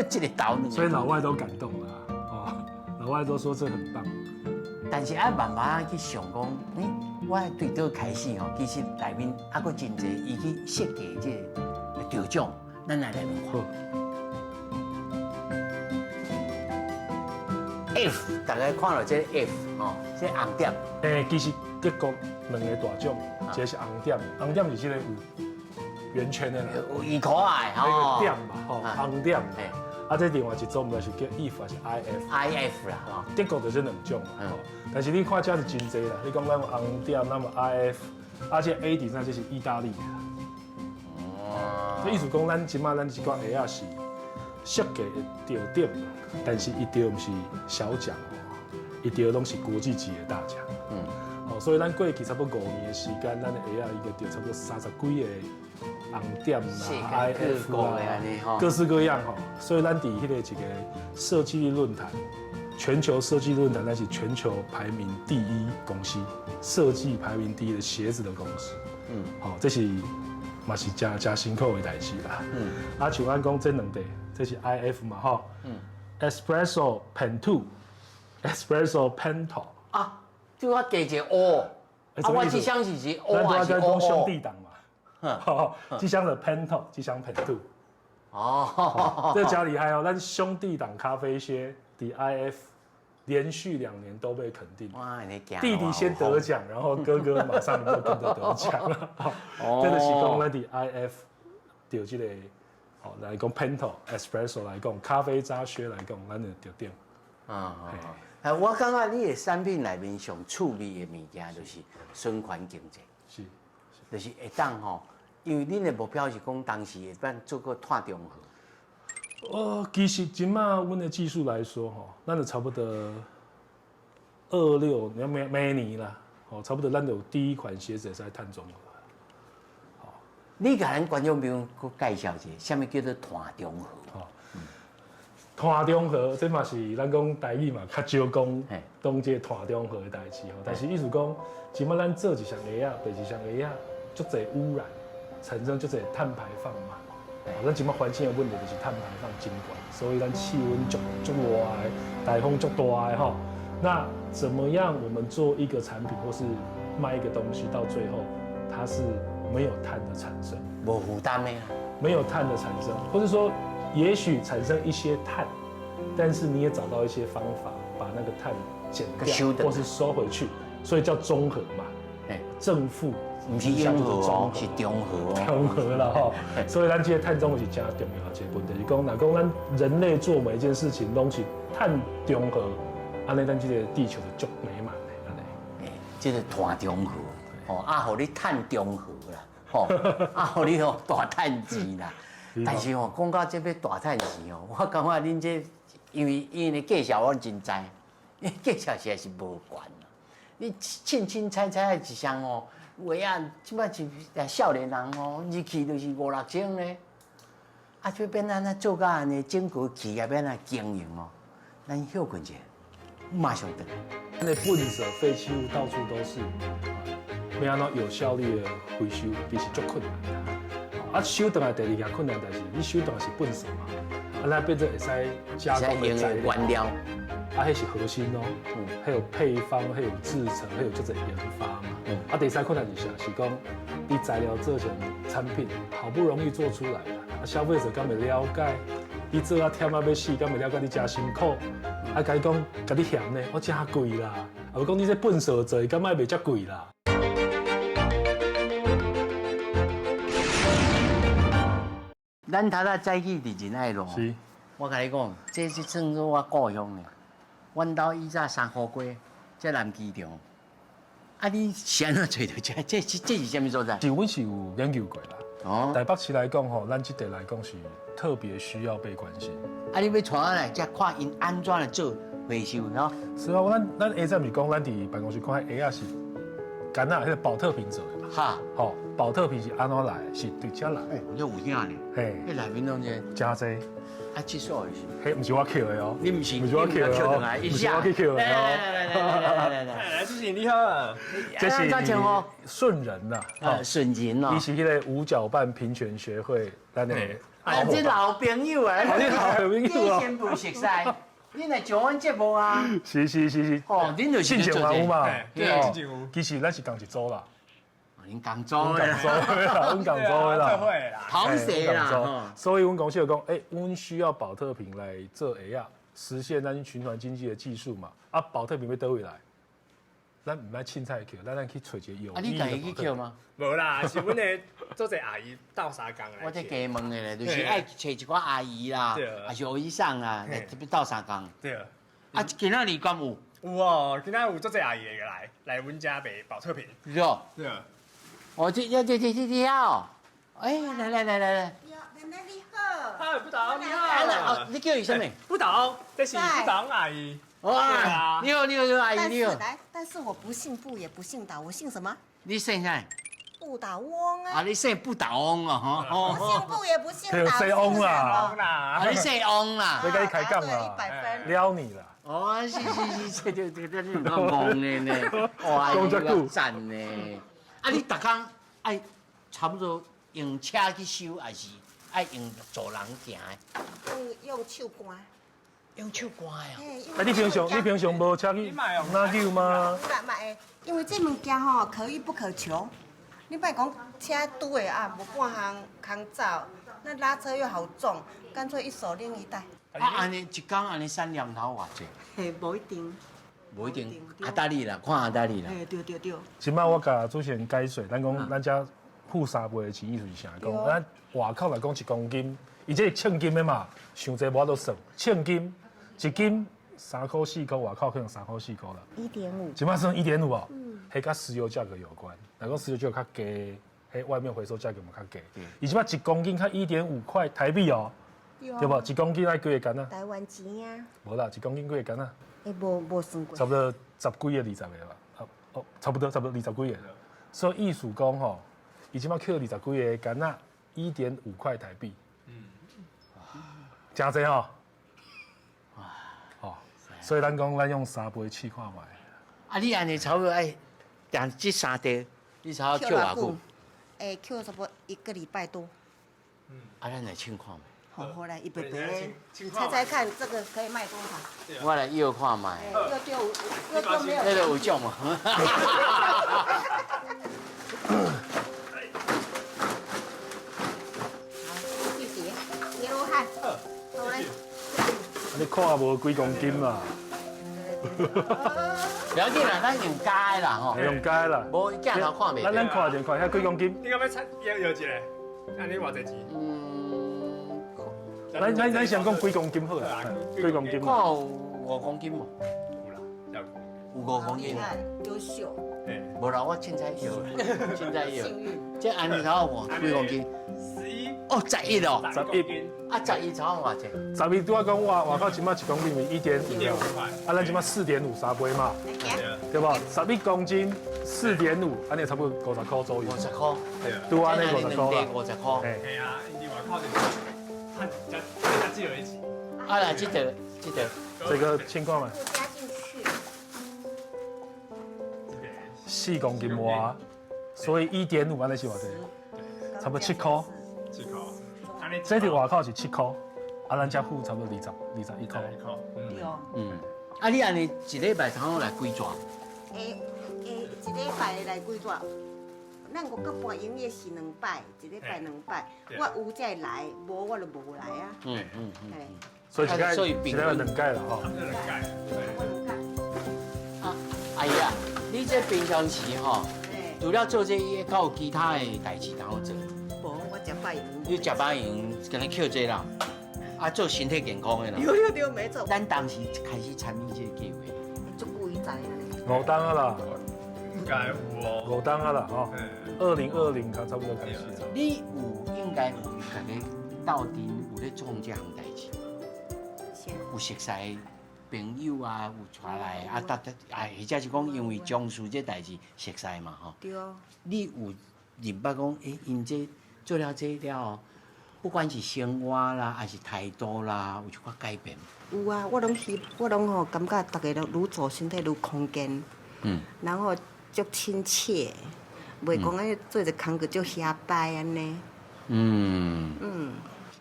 A: 這個頭兩個。
B: 所以老外都感動了，哦，老外都說這很棒。
A: 但是愛慢慢去想講，欸，我對佗開始吼，其實內面還閣真濟，伊去設計這個得獎，咱來內面看。F，大家看到這個 F 吼，這個紅點。
B: 欸，其實德國兩個大獎，一個是紅點，紅點是這個有圓圈的啦，
A: 有伊可愛
B: 那個點嘛，吼，紅點。啊，這另外一組毋知是叫 if 還是 IF。
A: IF 啦，吼。
B: 德國就這兩種嘛，吼。但是你看這是真濟啦，你講咱有紅點，咱有 IF，啊，這 A 底這是意大利的。哦。這意思講，咱這馬咱這寡鞋仔是設計的得點，但是伊得毋是小獎，伊得攏是國際級的大獎。哦，所以咱過去差不多5年的時間，咱的鞋仔應該得差不多30幾個紅點啦、IF 啦，各式各樣吼。所以咱佇彼個一個設計論壇，全球設計論壇，咱是全球排名第一公司，設計排名第一的鞋子的公司。好，這是嘛是誠誠辛苦的代誌啦。啊，像咱講這兩塊，這是 IF 嘛，吼。Espresso Pento，Espresso Pento。
A: 啊，就我加一個 O，啊，我這雙是 O 還是 O？
B: 兄弟檔嘛。這雙的 Pento，這雙 Pento。
A: 哦，
B: 這誠厲害哦！咱兄弟檔咖啡靴的 IF 連續2年都被肯定。
A: 哇，你
B: 弟弟先得獎，然後哥哥馬上就跟着得獎了。這個是講咱佇 IF 得這個，哦來講 Pento Espresso 來講，咖啡渣靴來講，咱就得點。
A: 啊，啊，我感覺你的產品內面上趣味的物件就是循環經濟。就是會當吼，因為恁的目標是講當時會當做個碳中和。
B: 其實這馬阮的技術來說，吼，咱就差不多26，你看明年啦，吼，差不多咱就有第一款鞋子會使碳中和。
A: 你共咱觀眾朋友閣介紹一下，啥物叫做碳中和？
B: 吼，碳中和，這嘛是咱講台語嘛，較少講講這個碳中和的代誌吼。但是意思講，這馬咱做一雙鞋仔，賣一雙鞋仔，足濟污染，產生足濟碳排放嘛。咱這馬環境的問題就是碳排放真懸，所以咱氣溫足足熱的，台風足大的吼。那怎麼樣？我們做一個產品或是賣一個東西，到最後它是沒有碳的產生，
A: 無負擔的，
B: 沒有碳的產生，或者說也許產生一些碳，但是你也找到一些方法把那個碳減掉，或是收回去，所以叫中和嘛。正負。
A: 毋是中和哦，是中和哦。
B: 中和啦吼，所以咱這個碳中和是誠重要的一個問題，就是講，若講咱人類做每一件事情攏是碳中和，按呢咱這個地球就足美滿的按呢。
A: 欸，這個碳中和，吼啊，予你碳中和啦，吼啊，予你吼大趁錢啦。但是吼，講到這欲大趁錢哦，我感覺恁這因為介紹我真知，因為介紹實在是無懸。你凊凊彩彩一雙哦。有的啊，這擺是少年人吼，入去就是五六千咧。啊，這欲按怎做甲按呢，整個企業欲按怎經營哦？咱歇睏者，馬上轉來。
B: 那糞埽廢棄物到處都是，欲按怎有效率的回收，其實足困難。啊，收轉來第二件困難，但是你收轉來是糞埽嘛，啊，咱變做會使加工的材
A: 料，原料，
B: 啊，彼是核心哦，彼有配方，彼有製程，彼有足濟研發嘛。啊，第三困難是啥？是講你材料做成產品，好不容易做出來，啊，消費者敢會了解？你做啊忝啊欲死，敢會了解你誠辛苦？啊，共伊講，共你嫌呢？我誠貴啦，啊，無講你這糞埽做，敢愛賣遮貴啦？
A: 咱頭仔早起佇仁愛路，
B: 是，
A: 我共你講，這是算做我故鄉呢。阮兜以早三箍街，這南機場。啊，你是按怎揣著這？這是這是啥物所在？
B: 是，阮是有研究過啦。
A: 哦。
B: 台北市來講吼，咱這塊來講是特別需要被關心。
A: 啊，你欲帶我來遮看𪜶按怎來做回收喏？
B: 是啊，咱下早毋是講，咱佇辦公室看彼鞋仔是柑仔，彼個寶特瓶做的嘛。
A: 哈。
B: 吼，寶特瓶是按怎來？是對遮來。
A: 哦，這有影呢。
B: 嘿。
A: 彼內面攏這。
B: 誠濟。
A: 啊，這數是？
B: 彼毋是我抾的哦。
A: 你毋是？
B: 毋是我抾的哦。毋是我去抾的哦。
A: 來來來來來來
C: 來，主持人你好。
B: 這是順仁呐。
A: 順仁哦。
B: 伊是彼個五角半平權學會，咱的。
A: 啊，這老朋友啊。
B: 你老朋友啊。
A: 你先不熟似，你來上阮節目啊？
B: 是是是是。
A: 哦，恁就是
B: 信前有嘛？
C: 對，信前有。
B: 其實咱是仝一組啦。
A: 恁仝組的
B: 啦，阮仝組的啦，
A: 同學啦。
B: 所以阮公司就講，欸，阮需要寶特瓶來做鞋仔，實現咱循環經濟的技術嘛。啊，寶特瓶欲佗位來？咱毋愛凊彩抾，咱去揣一個有
A: 啊，你家己去抾嗎？
C: 無啦，是阮的做者阿姨鬥相共來。
A: 我這加問的咧，就是愛揣一寡阿姨啦，還是阿姨桑啦，來特別鬥相共。
C: 對。
A: 啊，今仔日敢有？
C: 有哦，今仔有足濟阿姨會來來阮遮賣寶特瓶。
A: 是哦。
C: 對。
A: 哦，這、這、這、這、這哦，哎，來來來來來。
D: 奶奶你好。
C: 嗨，不倒你好。
A: 哦，你叫伊啥物？
C: 不倒，這是不倒阿姨。
A: 哇，你好，你好，你好，阿姨你好。
D: 來，但是我不姓布，也不姓倒，我姓什麼？
A: 你姓啥？
D: 不倒翁啊。
A: 啊，你姓不倒翁哦，吼。
D: 不姓布，也不姓倒，
B: 姓翁啦。
A: 啊，你姓翁啦。
B: 你共伊開講啦。
D: 100分。
B: 撩你啦。
A: 哦，是是是，這這這這這講戇的呢，哇，
B: 講這久。
A: 讚呢。啊，你逐工愛差不多用車去收，還是愛用坐人行的？
D: 用手搬。
A: 用手搬啊？
B: 啊，你平常無車去哪有嗎？
D: 嘛會，因為這物件吼可遇不可求。你莫講車拄的啊，無半項空走，那拉車又好重，乾脆一手拎一袋。
A: 啊，按呢一工按呢產量頭偌濟？
D: 嘿，無一定。
A: 無一定，阿達利啦，看阿達利啦。
D: 嘿，對對對。
B: 這擺我共主持人解說，咱講咱遮付三倍的錢，意思是啥？講咱外口來講一公斤，伊這是稱斤的嘛，傷濟無法度算。稱斤一斤3箍4箍，外口可能3箍4箍啦。
D: 1.5。
B: 這擺算1.5哦，彼佮石油價格有關。若講石油價格較低，彼外面回收價格嘛較低。伊這擺一公斤較1.5塊台幣哦，對無？一公斤愛幾个柑仔？
D: 台灣錢啊。
B: 無啦，一公斤幾个柑仔？
D: 欸，無算過。
B: 差不多十幾個、20個吧。哦，差不多，差不多20幾個。所以意思講吼，伊這擺抾20幾個柑仔，1.5塊台幣。嗯。誠濟吼。哦，所以咱講，咱用三倍試看覓。
A: 啊，你按呢差不多愛，訂這三袋，你差不多抾偌久？
D: 欸，抾差不多一個禮拜多。
A: 嗯。啊，咱來稱看覓。
D: 好，好來一杯杯，猜猜看這個可以賣多少？
A: 我來搖看覓。
D: 又丟又丟沒有？
A: 那個有獎嗎？
D: 好，謝謝，捏羅漢。好嘞。
B: 你看無幾公斤啦？
A: 不要緊啦，咱用加的啦吼。
B: 用加的啦。
A: 無鏡頭看袂。
B: 咱看者看遐幾公斤。
C: 你敢欲猜搖搖一下？按呢偌濟錢？
B: 咱先講幾公斤好啦，幾公斤？
A: 看有5公斤無？
C: 有啦，有。
A: 有5公斤。
D: 優秀。
A: 無啦，我凊彩搖，凊彩搖。這按呢頭有幾公斤？
C: 11。
A: 哦，11哦。
B: 11。
A: 啊，11差偌濟？11
B: 拄仔講外外口這擺一公斤是1.5。
C: 1.5塊。
B: 啊，咱這擺4.5三倍嘛。對無？11公斤4.5，按呢差不多50箍左右。
A: 50箍，
B: 拄按呢50箍啦。
A: 50箍。
B: 嘿。
C: 嘿啊，𪜶佇外口就是趁才才少的錢。
A: 啊來，這個這個，
B: 這個稱看覓？
D: 加進去。
B: 4公斤外，所以1.5按呢是偌濟？差不多7箍。
C: 7箍。
B: 這佇外口是7箍，啊，咱遮付差不多21箍。
C: 21箍。
D: 對。
A: 啊，你按呢一禮拜通來幾逝？
D: 欸欸，一禮拜來幾逝？咱五個半營業是兩擺，一禮拜兩擺。我有才會來，無我就無來啊。
B: 所以一擺一禮拜兩擺啦吼。
C: 兩擺。
A: 啊，阿姨啊，你這平常時吼，除了做這個，閣有其他的代誌通好做？
D: 無，我食飽閒。
A: 你食飽閒，敢若抾這啦，啊，做身體健康的啦。
D: 對對對，沒錯。
A: 咱當時開始參與這個計劃，
D: 足久以前啊。
B: 五冬啊啦。
C: 應該有哦。
B: 五冬啊啦吼。2020才差不多開始。
A: 你有應該有共你鬥陣有咧創這項代誌？有熟似朋友啊，有帶來啊，搭搭啊，或者是講因為從事這代誌熟似嘛吼。
D: 對。
A: 你有認捌講，欸，𪜶這做了這了後，不管是生活啦，還是態度啦，有一寡改變？
D: 有啊，我攏希，我攏吼感覺逐家都愈做身體愈康健，然後足親切，袂講愛做一個工課足遐掰按呢。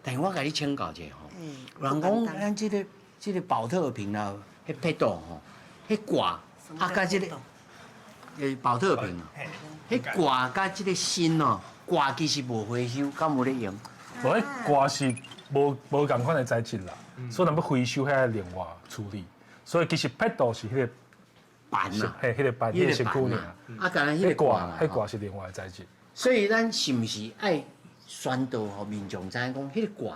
A: 但是我共你請教一下吼，人講咱這個寶特瓶啦，彼撇度吼，彼蓋啊，佮這個寶特瓶啊，彼蓋佮這個芯哦，蓋其實無回收，敢有咧用？
B: 無，彼蓋是無仝款的材質啦，所以咱欲回收彼愛另外處理。所以其實撇度是彼個
A: 板啊，
B: 嘿，彼個板，彼個身軀爾。
A: 啊，敢若彼個蓋，
B: 彼蓋是另外的材質。
A: 所以咱是毋是愛宣導予民眾知影講，彼個蓋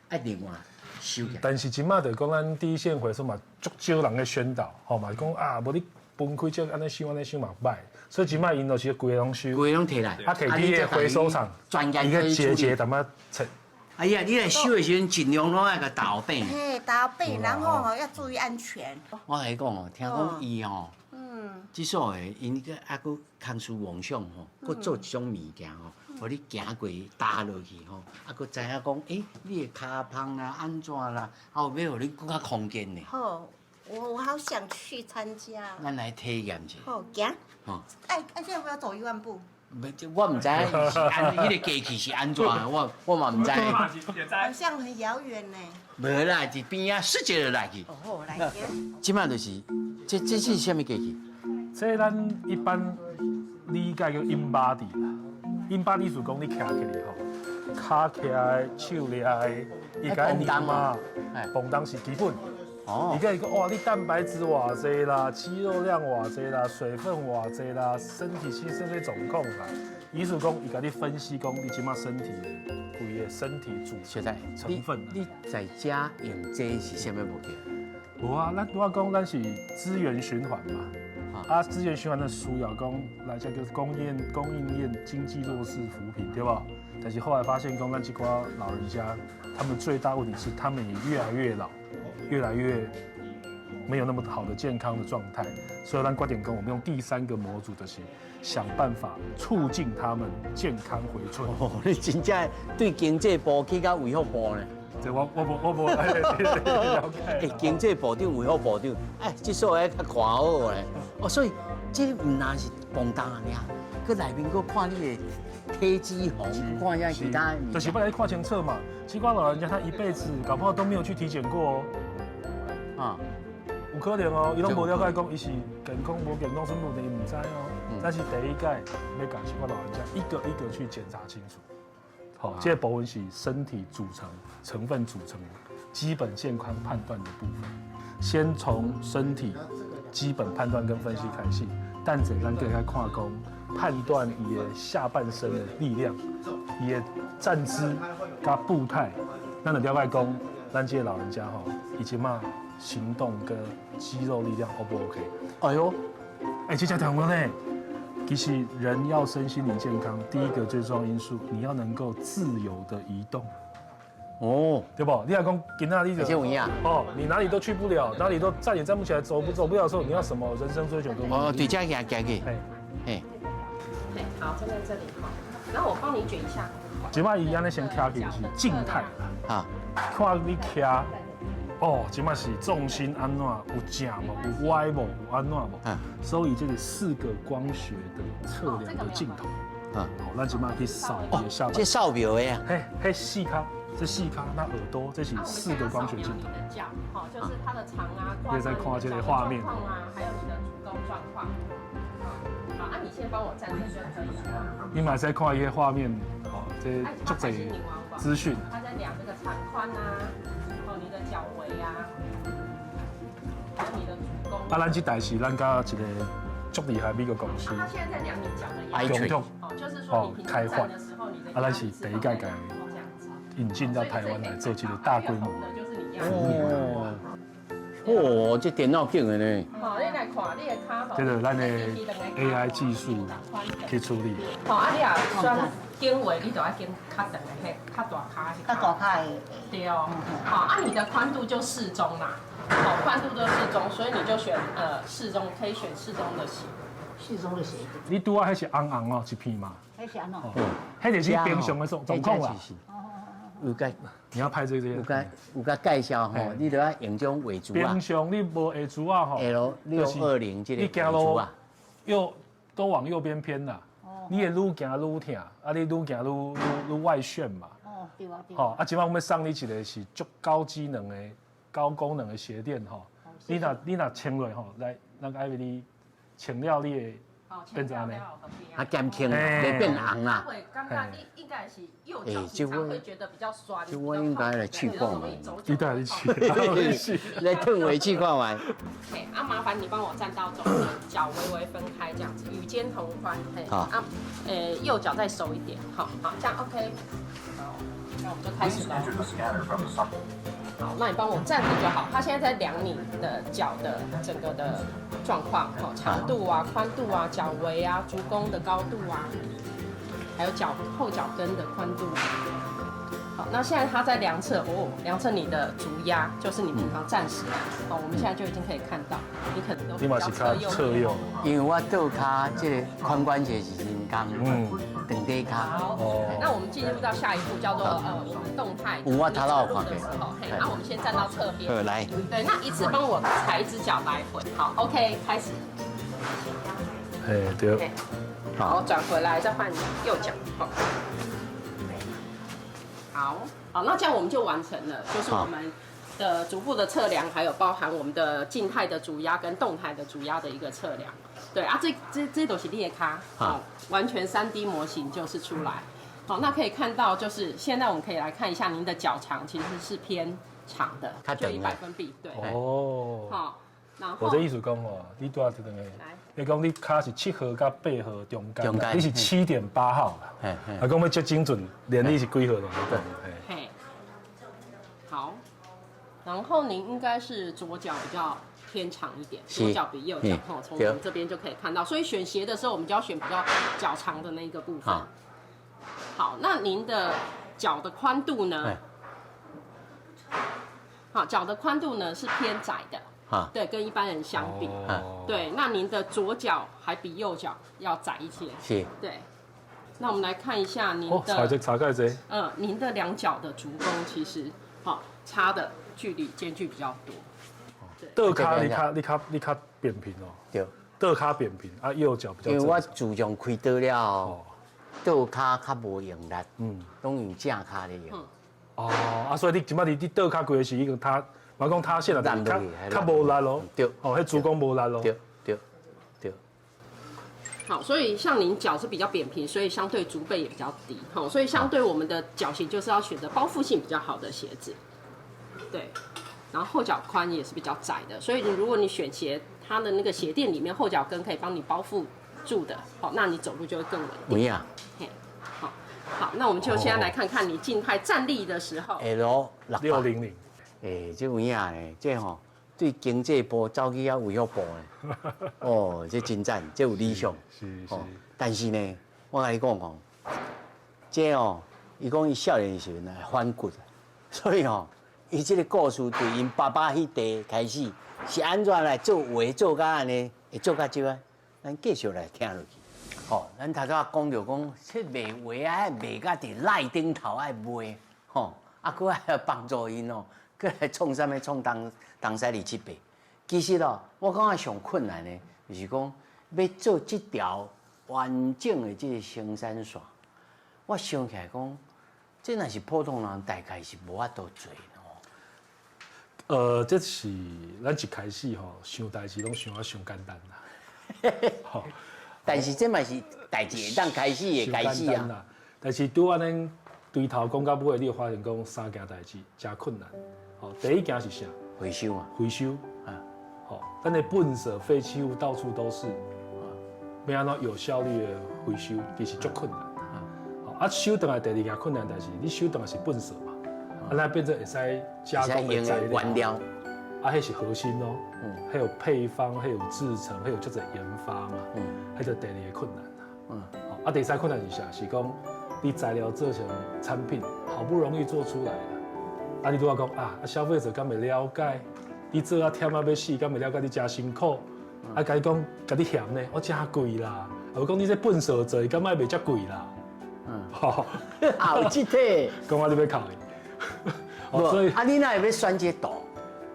A: 愛另外收起來？
B: 但是這馬就講咱第一線回收嘛，足少人咧宣導，吼嘛講啊，無你分開這按呢收按呢收嘛歹，所以這馬𪜶就是規个攏收，
A: 規个攏提來，
B: 啊，提去彼個回收廠，
A: 專業
B: 伊個節節淡仔切。
A: 哎呀，你來收的時陣，盡量攏愛共倒反。
D: 嘿，倒反，然後吼要注意安全。
A: 我共你講哦，聽講伊吼，這所謂𪜶閣猶閣康思妄想吼，閣做一種物件吼，予你行過踏落去吼，啊，閣知影講，欸，你的跤芳啦，按怎啦，啊，有欲予你閣較康健呢。
D: 好，我好想去參加。
A: 咱來體驗一下。
D: 好，行。
A: 吼。
D: 哎哎，這要不要走1萬步？
A: 我毋知影是按彼個機器是按怎，我嘛毋知。
D: 好像很遙遠呢。
A: 無啦，佇邊仔窣一下就來去。
D: 哦，來行。
A: 這馬就是，這是啥物機器？
B: 這咱一般理解叫 InBody 啦。InBody 是講你徛起來吼，跤徛的、手掠的，伊共你量嘛。磅重是基本。哦。伊共伊講哇，你蛋白質偌濟啦，肌肉量偌濟啦，水分偌濟啦，身體其實這總控啦。意思講，伊共你分析講，你這馬身體的規个身體組成成分。
A: 你在遮用這是啥物目的？
B: 無啊，咱拄仔講咱是資源循環嘛。啊，資源循環的需要講來這叫供應鏈經濟弱勢扶貧，對吧？但是後來發現講，咱這寡老人家，他們最大問題是他們也越來越老，越來越沒有那麼好的健康的狀態，所以咱決定講，我們用第三個模組，就是想辦法促進他們健康回春。
A: 哦，你真正對經濟部去到衛福部呢？
B: 這我無了解。
A: 欸，經濟部長、衛福部長，哎，這所謂較看好咧。哦，所以這毋但是磅重爾，閣內面閣看你的體脂肪，看遐其他。
B: 就是欲來看清楚嘛。這寡老人家他一輩子搞不好都沒有去體檢過哦。啊，有可能哦，伊攏無了解講伊是健康無健康，什麼問題伊毋知哦。但是第一擺欲共這寡老人家一個一個去檢查清楚。好，這個部分是身體組成、成分組成、基本健康判斷的部分。先從身體基本判斷跟分析開始，等下咱閣來看講判斷伊的下半身的力量，伊的站姿佮步態，咱就了解講，咱這個老人家吼，伊這馬行動跟肌肉力量 O 不 OK？
A: 哎喲，
B: 哎，這才重要呢。其實人要身心靈健康，第一個最重要因素，你要能夠自由的移動。
A: 哦，
B: 對無？你若講今仔你就
A: 這有影
B: 哦，你哪裡都去不了，哪裡都站也站不起來，走不走不了的時候，你要什麼人生追求都
A: 哦，對這行行去，
B: 嘿，
A: 嘿，
E: 嘿，好，站在這裡哈，然後我幫你捲一下。
B: 這擺伊按呢先徛起是靜態，
A: 啊，
B: 看你徛，哦，這擺是重心按怎，有正無，有歪無，有按怎無，所以這個四個光學的測量的鏡頭，
A: 啊，
B: 好，咱這擺去掃伊的下
A: 這
B: 巴，
A: 掃描的啊，
B: 嘿，彼四跤，這四跤，那耳朵，這是四個光學鏡頭。
E: 你的腳，哈，就是它的長啊、寬啊、
B: 你在看這個畫面
E: 啊，還有你的足弓狀況。好，啊，你先幫我站着就可以了。
B: 你嘛會使看伊的畫面，哦，這足濟資訊。
E: 他在量這個長寬啊，哦，你的腳圍啊，還有你的足弓。
B: 啊，咱這台是咱佮一個足厲害美國公司。
E: 他現在在量你腳的壓力，哦，就是說你平常站的時候，你的
B: 啊，咱是第一屆共引進到台灣來做這個大規模的服務。
A: 哦，這電腦緊的呢。
E: 好，你來看你的跤，
B: 這個咱的 AI 技術去處理。
E: 好，啊，你若選肩圍，你就愛揀較長的，彼較大跤。
D: 較大跤的。
E: 對哦。好，啊，你的寬度就適中啦。好，寬度就適中，所以你就選適中，可以選適中的鞋。
F: 適中的鞋。
B: 你拄仔彼是紅紅哦，一片嘛。
F: 彼是按怎？
B: 彼就是平常的狀狀況啦。
A: 有共
B: 你要拍這個，
A: 有共有共介紹吼，你著愛用這種畫圖啊。
B: 平常你無畫圖啊吼
A: ，L 620這個畫圖啊，
B: 右都往右邊偏啦。你會愈行愈疼，啊你愈行愈愈愈外旋嘛。
F: 哦，對啊對。
B: 吼，啊，這擺我們送你一個是足高機能的、高功能的鞋墊吼。你若穿落吼，來，咱愛予你穿了你會變成按呢？
A: 啊，減輕啦，袂變紅啦。
E: 會感覺你應該是右腳經常會覺得比較酸。
A: 這我應該來試看覓。
B: 你帶你試，
A: 來褪回去看覓。
E: 嘿，啊，麻煩你幫我站到中間，腳微微分開這樣子，與肩同寬。嘿，啊，右腳再收一點，好，好，這樣 OK。好，那我們就開始了。好，那你幫我站着就好。他現在在量你的腳的整個的狀況，哦，長度啊、寬度啊、腳圍啊、足弓的高度啊，還有腳後腳跟的寬度。好，那現在他在量測，哦，量測你的足壓，就是你平常站時，哦，我們現在就已經可以看到，你可能都比較側右。
B: 側右。
A: 因為我倒跤這個髖關節是人工，長底跤。
E: 好，那我們進入到下一步，叫做我們動態。
A: 有我頭腦有看
E: 的時候，嘿，那我們先站到側邊。
A: 好，來。
E: 對，那一次幫我踩一隻腳來回，好，OK，開始。
B: 哎，對。
E: 好，轉回來再換右腳，好。好，好，那這樣我們就完成了，就是我們的足部的測量，還有包含我們的靜態的足壓跟動態的足壓的一個測量。對啊，這都是你的跤，好，完全 3D 模型就是出來。好，那可以看到，就是現在我們可以來看一下您的腳長其實是偏長的，就以百分比，對。
B: 哦。
E: 好，然後
B: 我這意思講哦，你拄仔這兩個，你講你跤是7號佮8號中間，你是7.8號啦。啊，講欲足精準，連你是幾號攏會講。
E: 嘿，好，然後您應該是左腳比較偏長一點，左腳比右腳，吼，從我們這邊就可以看到。所以選鞋的時候，我們就要選比較腳長的那一個部分。好，那您的腳的寬度呢？好，腳的寬度呢是偏窄的。對，跟一般人相比，對，那您的左腳還比右腳要窄一些。
A: 是。
E: 對，那我們來看一下您的，
B: 差蓋濟。
E: 您的兩腳的足弓其實，好，差的距離間距比較多。
B: 倒跤你較扁平哦。
A: 對。
B: 倒跤扁平，啊，右腳比較。
A: 因為我自從開刀了後，倒跤較無用力，攏用正跤咧用。
B: 哦，啊，所以你這擺你倒跤規个時已經塌。嘛講塌陷了，較較無力咯。
A: 對，
B: 哦，彼足弓無力咯。
A: 對對對。
E: 好，所以像您腳是比較扁平，所以相對足背也比較低，好，所以相對我們的腳型就是要選擇包覆性比較好的鞋子。對，然後後腳寬也是比較窄的，所以你如果你選鞋，它的那個鞋墊裡面後腳跟可以幫你包覆住的，好，那你走路就會更穩定。
A: 有影。
E: 嘿，好，好，那我們就現在來看看你靜態站立的時候。
A: L
B: 600。
A: 欸，這有影呢，這吼對經濟部走去遐衛福部呢，哦，這真讚，這有理想。
B: 是是。
A: 但是呢，我共你講哦，這哦，伊講伊少年時陣來反骨，所以吼，伊這個故事對𪜶爸爸彼代開始是按怎來做畫做甲按呢？會做甲這擺，咱繼續來聽落去。吼，咱頭拄仔講著講，這賣畫啊，賣甲佇內頂頭愛賣，吼，啊，閣愛幫助𪜶哦，閣來創啥物創東東西27八。其實哦，我感覺上困難的，就是講欲做這條完整的這個生產線。我想起來講，這若是普通人，大概是無法度做哦。
B: 這是咱一開始吼想代誌攏想啊傷簡單啦。吼，
A: 但是這嘛是代誌會當開始的開始啊。
B: 但是拄按呢對頭講到尾，你會發現講三件代誌誠困難。吼，第一件是啥？
A: 回收啊。
B: 回收啊。吼，咱的糞埽廢棄物到處都是，欲按怎有效率的回收，其實足困難。啊，收轉來第二件困難代誌，你收轉來是糞埽嘛，啊，咱變做會使加工的材
A: 料，
B: 啊，彼是核心咯，彼有配方，彼有製程，彼有足濟研發嘛，彼就第二个困難啦。啊，第三困難是啥？是講你材料做成產品，好不容易做出來了，啊，你拄仔講啊，消費者敢會了解？你做啊忝啊欲死，敢會了解你誠辛苦？啊，共你講，共你嫌呢？我誠貴啦，啊，無講你這糞埽做，敢愛賣遮貴啦？
A: 嗯，有這體，
B: 講啊，你欲哭伊？
A: 所以啊，你哪會欲選這道？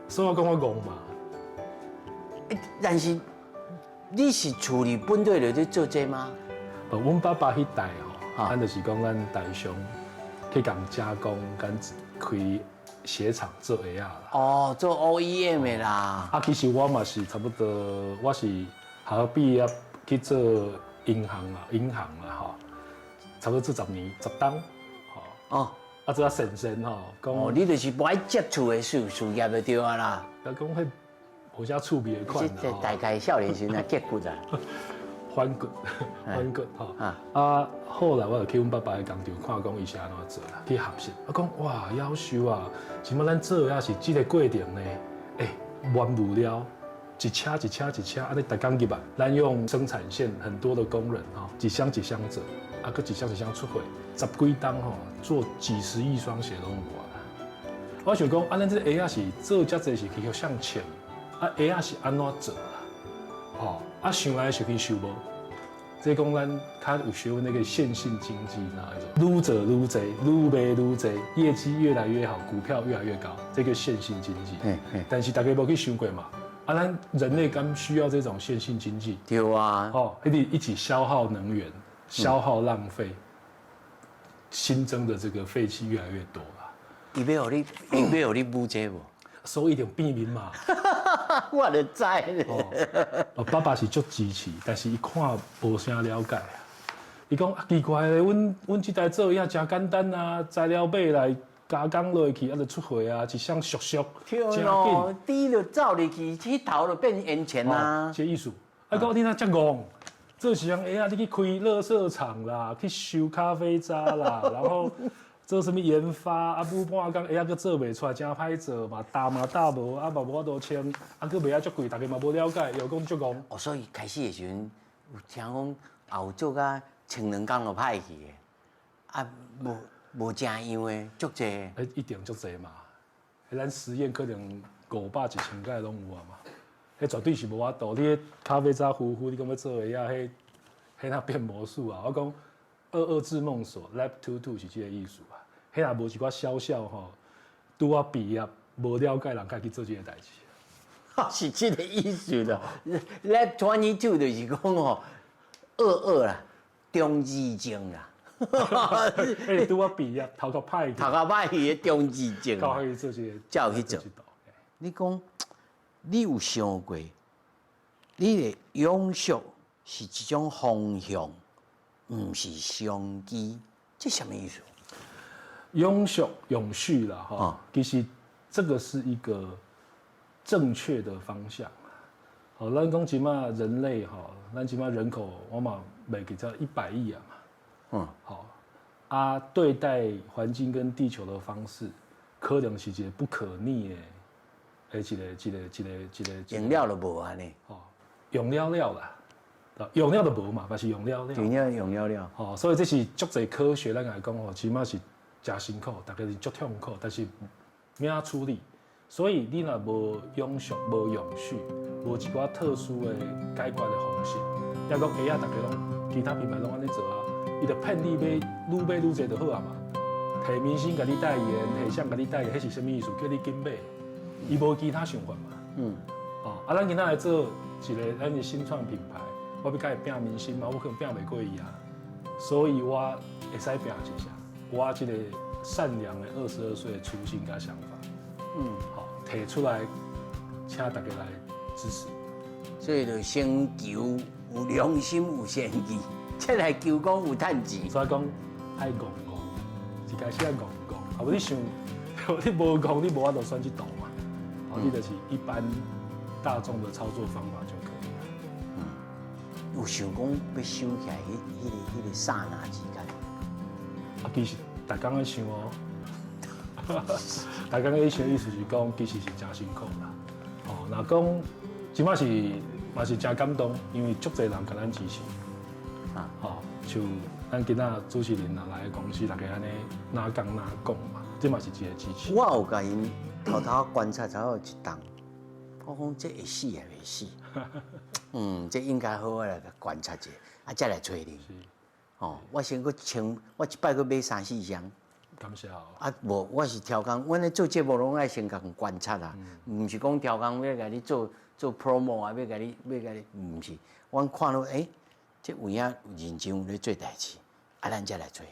B: 所以我講我戇嘛。
A: 但是你是厝裡本底就咧做這嗎？
B: 無，阮爸爸彼代吼，咱就是講咱台商去共加工，共開鞋廠做鞋仔啦。
A: 哦，做 OEM 的啦。
B: 啊，其實我嘛是差不多，我是學校畢業去做銀行啦，銀行啦吼。差不多做十年十冬，吼哦，啊做啊神仙吼，講
A: 哦，你就是無愛接觸的事業就對啊啦。
B: 啊，講彼無啥趣味的款
A: 啦。這大概少年時陣結骨啊，
B: 反骨反骨吼。啊，後來我就去阮爸爸的工廠看，講伊是按怎做啦，去學習。啊，講哇，夭壽啊，這擺咱做的是這個過程呢，欸，原物料一車一車一車，按呢逐工入來，咱用生產線很多的工人吼，一箱一箱做。啊，閣一箱一箱出貨，十幾冬吼，做幾十億雙鞋攏有啊！我想講，啊，咱這鞋仔是做遮濟是去予誰穿？啊，鞋仔是按怎做啦？吼，啊，想來想去想無，這講咱較有學問那個線性經濟那一種，愈做愈濟，愈賣愈濟，業績越來越好，股票越來越高，這個線性經濟。但是大家無去想過嘛？啊，咱人類敢需要這種線性經濟？
A: 對啊。
B: 吼，彼直一起消耗能源。消耗浪費，新增的這個廢氣越來越多啦。
A: 伊欲予你，伊欲予你補這無？
B: 所以一定變面嘛。
A: 我就知。
B: 哦，爸爸是足支持，但是伊看無啥了解啊。伊講啊，奇怪咧，阮這台做也誠簡單啊，材料買來加工落去，啊就出貨啊，一箱熟熟，
A: 對咯，豬就走入去，彼頭就變煙錢啊。
B: 這意思。啊，講你若遮戇？做一雙鞋仔，你去開垃圾場啦，去收咖啡渣啦，然後做啥物研發啊？補半工鞋仔閣做袂出來，誠歹做嘛，擔嘛擔無，啊嘛無法度穿，啊閣賣啊足貴，大家嘛無了解，又講足戇。
A: 哦，所以開始的時陣有聽講，也有做甲穿兩工就歹去的，啊，無無成樣的足濟。
B: 彼一定足濟嘛，彼咱實驗可能500、1000個攏有啊嘛。彼絕對是無法度，你彼咖啡渣糊糊，你講欲做鞋仔，彼彼若變魔術啊！我講22製夢所 Lab 22是這個意思啊。彼若無一寡小小吼，拄仔畢業無了解人，才去做這個代誌。
A: 是這個意思咯。Lab 22就是講吼，22啦，中二症啦。
B: 欸，拄仔畢業，頭殼歹，
A: 頭殼歹去的中二症。
B: 才去做這個，
A: 才有去做。你講。你有想過，你的永續是一種方向，毋是商機，這啥物意思？
B: 永續、永續啦，哈，其實這個是一個正確的方向。好，咱講這擺人類哈，咱這擺人口我嘛袂記得100億啊嘛，嗯，好，啊，對待環境跟地球的方式，可能是一個不可逆的。欸，一個一個一個一個
A: 用了就無按呢？
B: 哦，用了了啦，用了就無嘛，嘛是用了了。
A: 用了用了了。
B: 哦，所以這是足濟科學咱來講吼，起碼是誠辛苦，逐家是足痛苦，但是免處理。所以你若無永續、無永續、無一寡特殊的解決的方式，抑閣鞋仔逐家攏其他品牌攏按呢做啊，伊就騙你買愈買愈濟就好啊嘛。提明星共你代言，提誰共你代言，彼是啥物意思？叫你緊買，伊無其他想法嘛。哦，啊，咱今仔來做一个咱的新創品牌，我欲共伊拼明星嘛，我可能拼袂過伊啊，所以我會使拼一下，我這个善良的22歲的初心佮想法，好提出來，請大家來支持。
A: 所以就先求有良心有善意，再來求講有趁錢。
B: 所以講愛戇戇，一開始愛戇戇，啊無你想，你無戇，你無法度選這道嘛，哦，你就是一般大眾的操作方法就可以了。
A: 有想講欲收起來，彼個剎那之間。
B: 啊，其實逐工咧想哦，逐工咧想意思是講，其實是誠辛苦啦。哦，若講這馬是嘛是誠感動，因為足濟人共咱支持。哦，像咱今仔主持人若來公司，逐家按呢哪講哪講嘛，這嘛是一个支持。
A: 我有共𪜶偷偷觀察差不多一冬，我講這會死抑袂死？這應該好好來觀察者，啊，才來揣你。哦，我先閣穿，我一擺閣買三四雙。
B: 感謝哦。
A: 啊，無，我是刁工，阮咧做節目攏愛先共觀察啊，毋是講刁工欲共你做做 promo 啊，欲共你欲共你，毋是，阮看到這有影認真有咧做代誌，啊，咱才來做。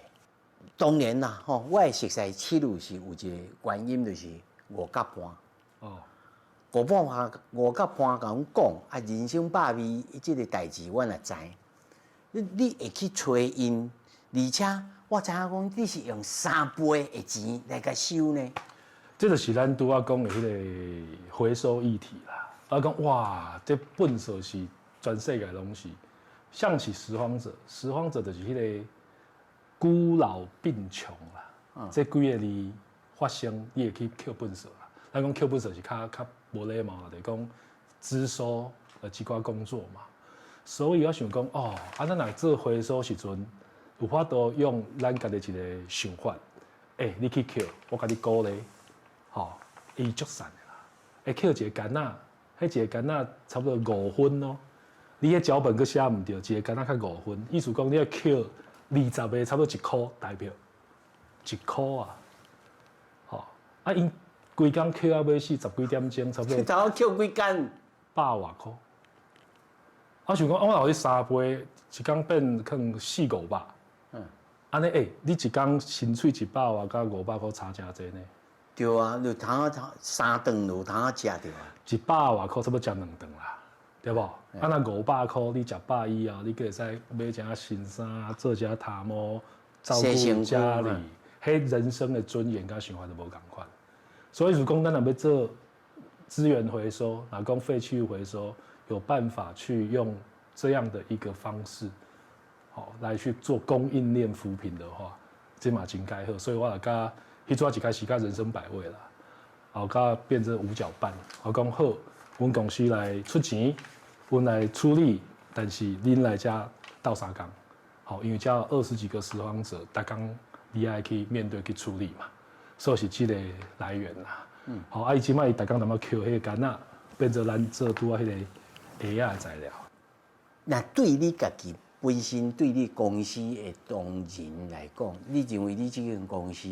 A: 當然啦，吼，我會熟似七路是有一個原因，就是五角盤。五角盤共阮講啊，人生百味這个代誌，阮也知。你會去揣𪜶，而且我知影講你是用三倍的錢來共收呢。
B: 這就是咱拄仔講的彼个回收議題啦。我講哇，這糞埽是全世界攏是，像是拾荒者，拾荒者就是彼个孤老病窮啦。這幾个字發生，你會去抾糞埽啦。咱講抾糞埽是較無禮貌啦，就是講徵收一寡工作嘛。所以我想講，哦，啊，咱若做回收時陣，有法度用咱家己一个想法，你去抾，我共你鼓勵，吼，伊足善的啦。會抾一个桿仔，彼一个桿仔差不多五分哦。你彼腳本閣寫毋對，一个桿仔較五分，意思講你欲抾20个，差不多一箍台票，一箍啊，吼，啊𪜶規工抾到尾死十幾點鐘，差不多。
A: 頭抾幾工？
B: 百外箍。我想講，我若予你三倍，一工變可能四五百。按呢，你一工薪水一百外佮五百箍差誠濟呢？
A: 對啊，就通仔三頓就通仔食著啊。
B: 一百外箍差不多食兩頓啦，對無？啊，若五百箍你食飽以後，你閣會使買一件新衫，做一下頭毛，照顧家裡，彼人生的尊嚴佮想法都無仝款。所以是講，咱若欲做資源回收，若講廢棄物回收，有辦法去用這樣的一個方式，好來去做供應鏈扶貧的話，這嘛真蓋好。所以我就佮彼陣一開始佮人生百味啦，後佮變成五角辦。我講好，阮公司來出錢，阮來出力，但是恁來遮鬥相共，好，因為遮20幾個拾荒者，逐工你愛去面對去處理嘛，所以是這个來源啦。好，啊，伊這擺伊逐工淡薄抾彼个桿仔，變做咱做拄仔彼个鞋仔的材料。
A: 那對你家己本身，對你公司的同仁來講，你認為你這間公司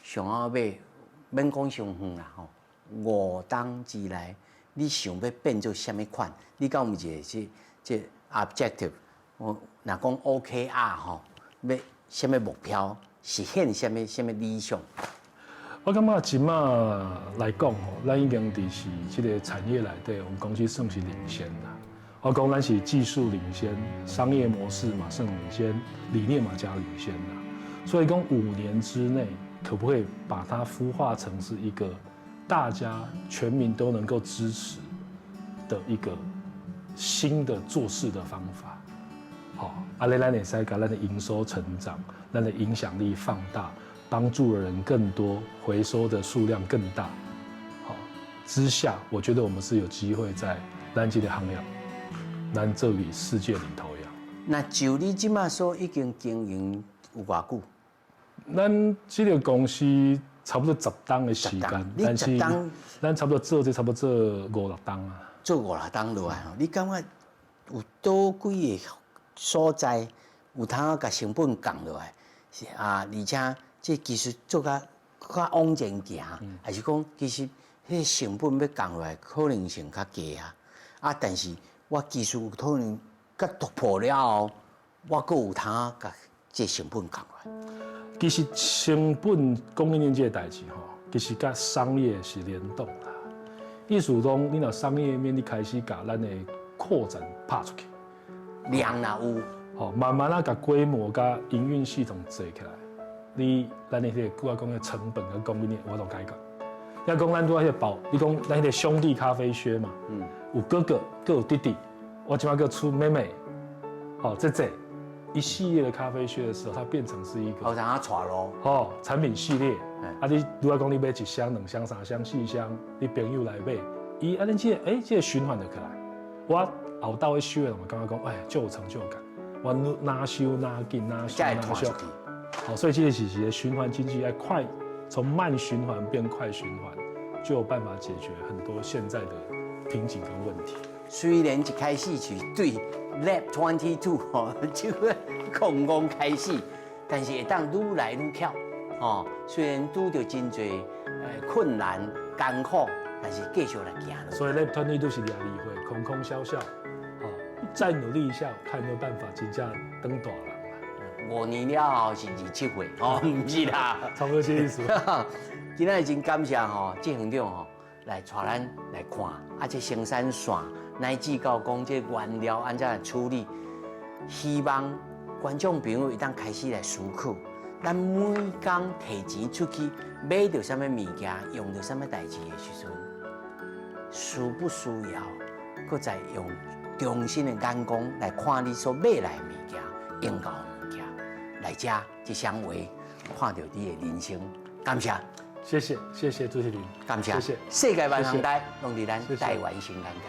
A: 上後尾免講傷遠啦吼，5冬之內，你想欲變做啥物款？你敢有一个這 objective？我若講 OKR 吼，欲啥物目標？實現啥物理想？
B: 我感覺這馬來講吼，咱已經佇是這个產業內底，阮公司算是領先啦。我講咱是技術領先，商業模式嘛算領先，理念嘛加領先啦。所以講5年之內，可不可以把它孵化成是一個大家全民都能夠支持的一個新的做事的方法？好，按呢咱會使共咱的營收成長，咱的影響力放大，幫助的人更多，回收的數量更大。好，之下，我覺得我們是有機會在咱這个行業，咱這裡世界領頭羊。
A: 那就你這馬所已經經營有偌久？
B: 咱這个公司差不多十冬的時間，但是咱差不多做這差不多做五六冬啊。
A: 做五六冬落來吼，你感覺有佗幾个所在有通共成本降落來？是啊，而且這技術做較較往前行，還是講其實彼个成本欲降落來可能性較低啊？啊，但是我技術有可能較突破了後，我閣有通共這成本降落來。
B: 其實成本供應鏈這个代誌吼，其實佮商業是聯動啦。意思講，你若商業面你開始共咱的擴展拍出去，
A: 量若有，
B: 吼，慢慢仔共規模佮營運系統做起來，你咱的彼个拄仔講的成本佮供應鏈，有法度解決。你講咱拄仔彼個寶，你講咱彼个兄弟咖啡靴嘛，有哥哥，閣有弟弟，我這擺閣出妹妹，哦，這這一系列的咖啡靴的時候，它變成是一個，
A: 好像它帶路，
B: 哦，產品系列，啊，你如果講你買一箱、兩箱、三箱、四箱，你朋友來買，伊啊，恁這個，欸，這個循環就起來。我後斗咧收的人嘛，感覺講，欸，足有成就感。我哪收哪緊，哪收哪俗。好，所以這個是一個循環經濟，愛快，從慢循環變快循環，就有辦法解決很多現在的瓶頸跟問題。
A: 雖然一開始是對 Lab 22 吼，這個空空開始，但是會當愈來愈巧，吼。雖然拄著真濟困難艱苦，但是繼續來行。
B: 所以 Lab 22是22歲，空空笑笑，哦，再努力一下，看有沒有辦法真正當大人啦。
A: 5年了後是27歲，哦，毋是啦，
B: 差不多這意思。
A: 今仔日真感謝吼，執行長吼來帶咱來看，啊，這生產線乃至到講這原料按怎來處理，希望觀眾朋友會當開始來思考，咱每工提錢出去買著啥物物件，用著啥物代誌的時陣，需不需要閣再用重新的眼光來看你所買來的物件，用到的物件，來遮這雙話看著你的人生，感謝。
B: 謝謝，謝謝主持人，
A: 感謝，
B: 謝謝。
A: 世界萬行台，攏佇咱台灣新眼界。